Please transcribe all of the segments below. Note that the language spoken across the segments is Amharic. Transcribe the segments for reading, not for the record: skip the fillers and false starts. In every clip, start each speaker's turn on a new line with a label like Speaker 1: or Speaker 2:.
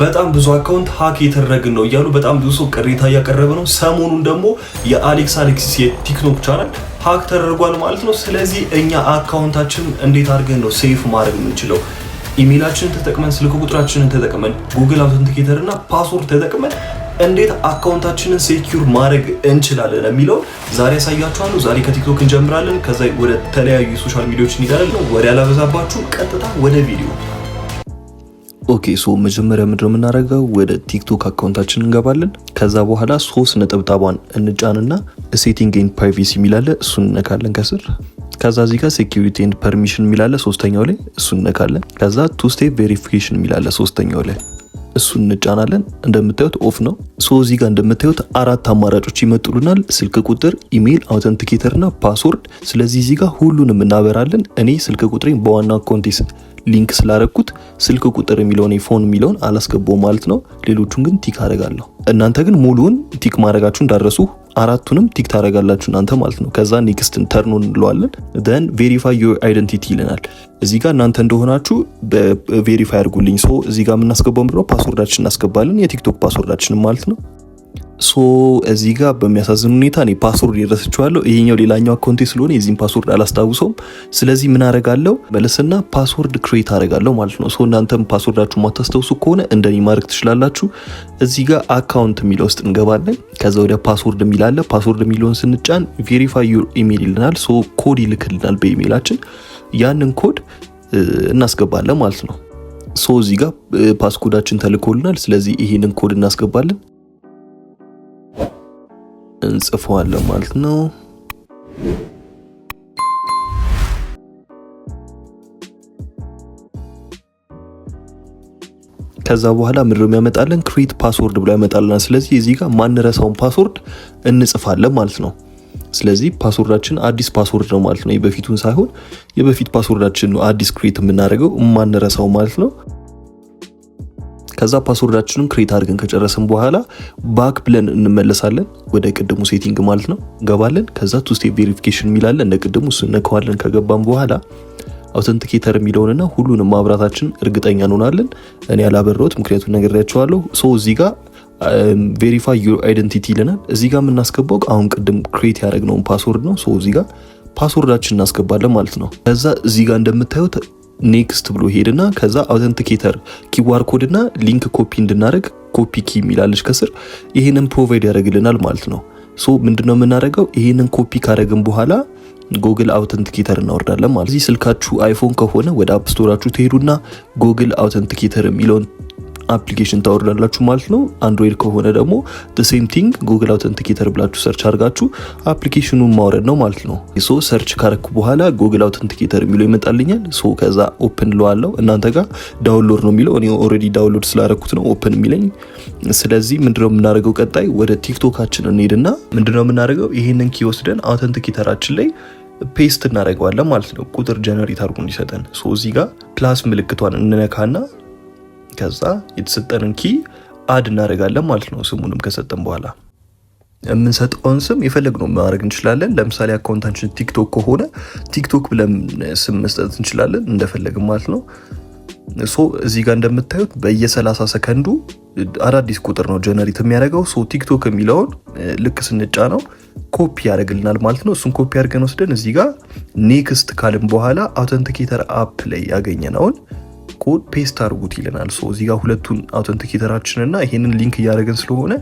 Speaker 1: በጣም ብዙ account hack እየተደረግን ነው እያሉ በጣም ብዙ ሰው ቅሬታ እያቀረበ ነው። ሰሞኑን ደግሞ የአሌክስ አሌክሲስ የቲክቶክ channel hack ተደርጓል ማለት ነው። ስለዚህ እኛ account ኣችንን እንዴት አድርገን ነው safe ማድረግ የምንችለው? ኢሜይላችንን ተጠቅመን፣ ስልክ ቁጥራችንን ተጠቅመን፣ Google Authenticator እና password ተጠቅመን እንዴት account ኣችንን secure ማድረግ እንችላለን የሚለውን ዛሬ ያሳያችኋለሁ። ዛሬ ከቲክቶክ እንጀምራለን። ከዛ ወደ ተለያዩ የ social media ዎች እንሄዳለን። ወሬ አላበዛባችሁም፣ ቀጥታ ወደ ቪዲዮ። Okay, so መጀመሪያ ምንድነው የምናደርገው? ወደ ቲክቶክ account ኣችን እንገባለን። ከዛ በኋላ ሶስት ነጠብጣቧን እንጫንና setting and privacy የሚል አለ፣ እሱን እነካለን ከስር። ከዛ እዚህ ጋር security and permission የሚል አለ ሶስተኛው ላይ፣ እሱን እነካለን። ከዛ two step verification የሚል አለ ሶስተኛው ላይ፣ እሱን እንጫናለን። እንደምታዩት off ነው። So እዚህ ጋር እንደምታዩት አራት አማራጮች ይመጡልናል። ስልክ ቁጥር፣ email፣ authenticator እና password። ስለዚህ እዚህ ጋር ሁሉንም እናበራለን። እኔ ስልክ ቁጥሬን በዋና account ኤ link ስላረኩት ስልክ ቁጥር የሚለውን phone የሚለውን አላስገባውም ማለት ነው። ሌሎቹን ግን tick አረጋለሁ። እናንተ ግን ሙሉውን tick ማድረጋችሁ እንዳትረሱ፣ አራቱንም tick ታደርጋላችሁ እናንተ ማለት ነው። ከዛ next ን turn on እንለዋለን። Then verify your identity ይለናል። እዚህ ጋር እናንተ እንደሆናችሁ verify አድርጉልኝ። So እዚህ ጋር የምናስገባው ምንድነው? Password ኣችን እናስገባለን፣ የቲክቶክ password ኣችን ማለት ነው። So እዚህ ጋር በሚያሳዝን ሁኔታ እኔ password ረስቼዋለሁ። ይሄኛው ሌላኛው account ኤ ስለሆነ የዚህን password አላስታውሰውም። ስለዚህ ምን አረጋለሁ? መለስና password create አረጋለሁ ማለት ነው። So እናንተም password ኣችሁ ማታስታውሱ ከሆነ እንደኔ ማድረግ ትችላላችሁ። እዚህ ጋር account የሚለው ውስጥ እንገባለን። ከዛ ወደ password የሚል አለ። Password የሚለውን ስንጫን verify your email ይልናል። So code ይልክልናል በኢሜይላችን፣ ያንን ኮድ እናስገባለን ማለት ነው። So እዚህ ጋር passcode ኣችን ተልኮልናል። ስለዚህ ይሄንን ኮድ እናስገባለን፣ እንጽፈዋለን ማለት ነው። ከዛ በኋላ ምንድነው የሚያመጣልን? Create password ብሎ ያመጣልናል። ስለዚህ እዚህ ጋር ማንረሳውን password እንጽፋለን ማለት ነው። ስለዚህ password ኣችን አዲስ password ነው ማለት ነው። የበፊቱን ሳይሆን የበፊት password ኣችን ነው አዲስ create የምናደርገው ማንረሳው ማለት ነው። ከዛ password ኣችንን create አድርገን ከጨረስን በኋላ back ብለን እንመለሳለን ወደ ቅድሙ setting ማለት ነው፣ እንገባለን። ከዛ two step verification የሚል አለ፣ እንደ ቅድሙ እሱን እነካዋለን። ከገባን በኋላ authenticator የሚለውንና ሁሉንም ማብራታችን እርግጠኛ እንሆናለን። እኔ ያላበራሁት ምክንያቱም ነግሬያቸዋለሁ። So እዚህ ጋር verify your identity ይለናል። እዚህ ጋር የምናስገባው አሁን ቅድም create ያደረግነውን password ነው። So እዚህ ጋር password ኣችን እናስገባለን ማለት ነው። ከዛ እዚህ ጋር እንደምታዩት next ብሎ ሄድና ከዛ authenticator QR code እና link copy እንድናደርግ copy key የሚል አለች ከስር፣ ይሄንን provide ያደርግልናል ማለት ነው። So ምንድነው የምናደርገው? ይሄንን ኮፒ ካደረግን በኋላ Google Authenticator እናወርዳለን ማለት። እዚህ ስልካችሁ iPhone ከሆነ ወደ App Store ኣችሁ ትሄዱና Google Authenticator የሚለውን application ታወርዳላችሁ ማለት ነው። Android ከሆነ ደግሞ same thing፣ Google Authenticator ብላችሁ search አድርጋችሁ application ኑን ማውረድ ነው ማለት ነው። So search ካረኩ በኋላ Google Authenticator የሚለው ይመጣልኛል። So ከዛ open እለዋለሁ። እናንተ ጋር download ነው የሚለው፣ እኔ already download ስላረኩት ነው open የሚለኝ። ስለዚህ ምንድነው የምናደርገው? ቀጣይ ወደ ቲክቶካችን እንሄድና ምንድነው የምናደርገው? ይሄንን key ወስደን authenticator ኣችን ላይ paste እናደርገዋለን ማለት ነው። ቁጥር generate አድርጎ እንዲሰጠን so እዚህ ጋር plus ምልክቷን እንነካና ከዛ የተሰጠንን key add እናደርጋለን ማለት ነው። ስሙንም ከሰጠን በኋላ የምንሰጠውን ስም የፈለግነው ማድረግ እንችላለን። ለምሳሌ account ኣችን ቲክቶክ ከሆነ ቲክቶክ ብለን ስም መስጠት እንችላለን እንደፈለግን ማለት ነው። So እዚህ ጋር እንደምታዩት በየ30 ሰከንዱ አዳዲስ ቁጥር ነው generate የሚያደርገው። So ቲክቶክ የሚለውን ልክ ስንጫነው ኮፒ ያደርግልናል ማለት ነው። እሱን ኮፒ አድርገን ወስደን እዚህ ጋር next ካልን በኋላ authenticator app ላይ ያገኘነውን code paste አድርጉት ይለናል። So እዚህ ጋር ሁለቱን authenticator ኣችን እና ይሄንን link እያደረግን ስለሆነ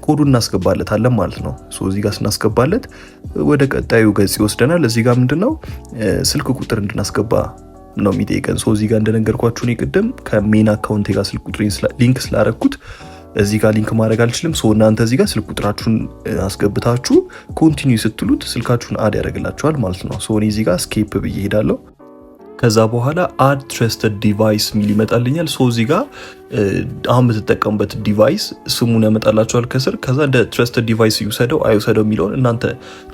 Speaker 1: ኮዱን እናስገባለታለን ማለት ነው። So እዚህ ጋር ስናስገባለት ወደ ቀጣዩ ገጽ ይወስደናል። እዚህ ጋር ምንድነው ስልክ ቁጥር እንድናስገባ ነው የሚጠይቀን። So እዚህ ጋር እንደነገርኳችሁ እኔ ቅድም ከ main account ኤ ጋር ስልክ ቁጥሬን link ስላረኩት እዚህ ጋር link ማድረግ አልችልም። So እናንተ እዚህ ጋር ስልክ ቁጥራችሁን አስገብታችሁ continue ስትሉት ስልካችሁን add ያደርግላችኋል ማለት ነው። So እኔ እዚህ ጋር skip ብዬ እሄዳለሁ። ከዛ በኋላ add trusted device የሚል ይመጣልኛል። So እዚህ ጋር አሁን የምትጠቀሙበት device ስሙን ያመጣላችኋል ከስር። ከዛ እንደ trusted device ይውሰደው አይውሰደው የሚለውን እናንተ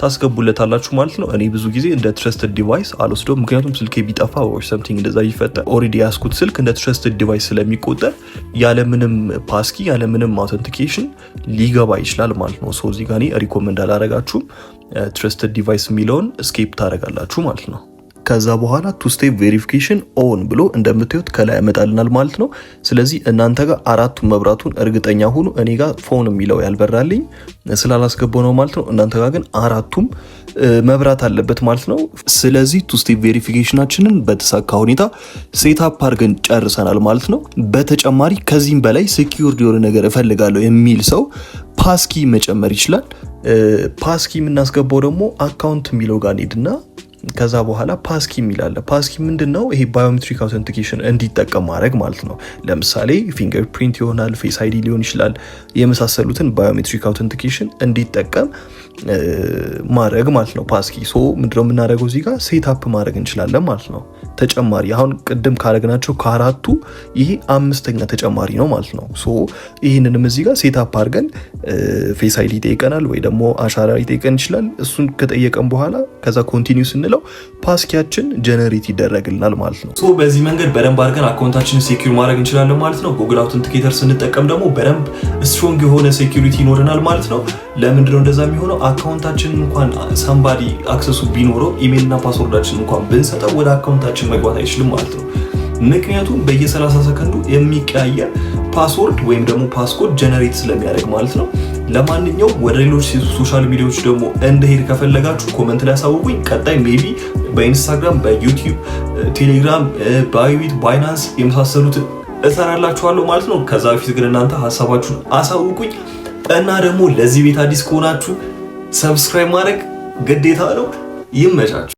Speaker 1: ታስገቡለታላችሁ ማለት ነው። እኔ ብዙ ጊዜ እንደ trusted device አልወስደውም፣ ምክንያቱም ስልኬ ቢጠፋ or something እንደዛ ይፈጠር already ያስኩት ስልክ እንደ trusted device ስለሚቆጠር ያለምንም passkey ያለምንም authentication ሊገባ ይችላል ማለት ነው። So እዚህ ጋር እኔ recommend አላረጋችሁም። Trusted device የሚለውን skip ታደርጋላችሁ ማለት ነው። ከዛ በኋላ two step verification on ብሎ እንደምታዩት ከላይ ያመጣልናል ማለት ነው። ስለዚህ እናንተ ጋር አራቱን መብራቱን እርግጠኛ ሁኑ። እኔ ጋር phone የሚለው ያልበራልኝ ስላላስገባው ነው ማለት ነው። እናንተ ጋር ግን አራቱም መብራት አለበት ማለት ነው። ስለዚህ two step verification ኣችንን በተሳካ ሁኔታ setup አድርገን ጨርሰናል ማለት ነው። በተጨማሪ ከዚህም በላይ secured የሆነ ነገር እፈልጋለሁ የሚል ሰው passkey መጨመር ይችላል። Passkey የምናስገባው ደግሞ account የሚለው ጋር እንሄድና ከዛ በኋላ passkey የሚል አለ። Passkey ምንድን ነው? ይሄ biometric authentication እንዲጠቀም ማድረግ ማለት ነው። ለምሳሌ fingerprint ይሆናል፣ Face ID ሊሆን ይችላል። የመሳሰሉትን biometric authentication እንዲጠቀም ማድረግ ማለት ነው። Passkey so ምንድነው የምናደርገው? እዚህ ጋር setup ማድረግ እንችላለን ማለት ነው። ተጨማሪ አሁን ቅድም ካደረግናቸው ከአራቱ ይሄ አምስተኛ ተጨማሪ ነው ማለት ነው። So ይህንንም እዚህ ጋር setup አድርገን Face ID ይጠይቀናል ወይ ደግሞ አሻራ ሊጠይቀን ይችላል። እሱን ከጠየቀን በኋላ ከዛ continue ስንለው passkey ያችን generate ይደረግልናል ማለት ነው። So በዚህ መንገድ በደንብ አድርገን account ኣችንን secure ማድረግ እንችላለን ማለት ነው። Google Authenticator ስንጠቀም ደግሞ በደንብ strong የሆነ security ይኖረናል ማለት ነው። ለምንድነው እንደዛ የሚሆነው? Account ኣችን እንኳን somebody access ኡ ቢኖረው፣ ኢሜይል እና password ኣችን እንኳን ብንሰጠው ወደ account ኣችን መግባት አይችልም ማለት ነው። ምክንያቱም በየ30 ሰከንዱ የሚቀያየር password ወይም ደግሞ passcode generate ስለሚያደርግ ማለት ነው። ለማንኛውም ወደ ሌሎች social media ዎች ደግሞ እንድሄድ ከፈለጋችሁ comment ላይ አሳውቁኝ። ቀጣይ maybe በኢንስታግራም፣ በዩቲዩብ፣ ቴሌግራም፣ ባይቢት፣ ባይናንስ የመሳሰሉትን እሰራላችኋለሁ ማለት ነው። ከዛ በፊት ግን እናንተ ሀሳባችሁን አሳውቁኝ እና ደግሞ ለዚህ ቤት አዲስ ከሆናችሁ subscribe ማድረግ ግዴታ ነው። ይመቻችሁ።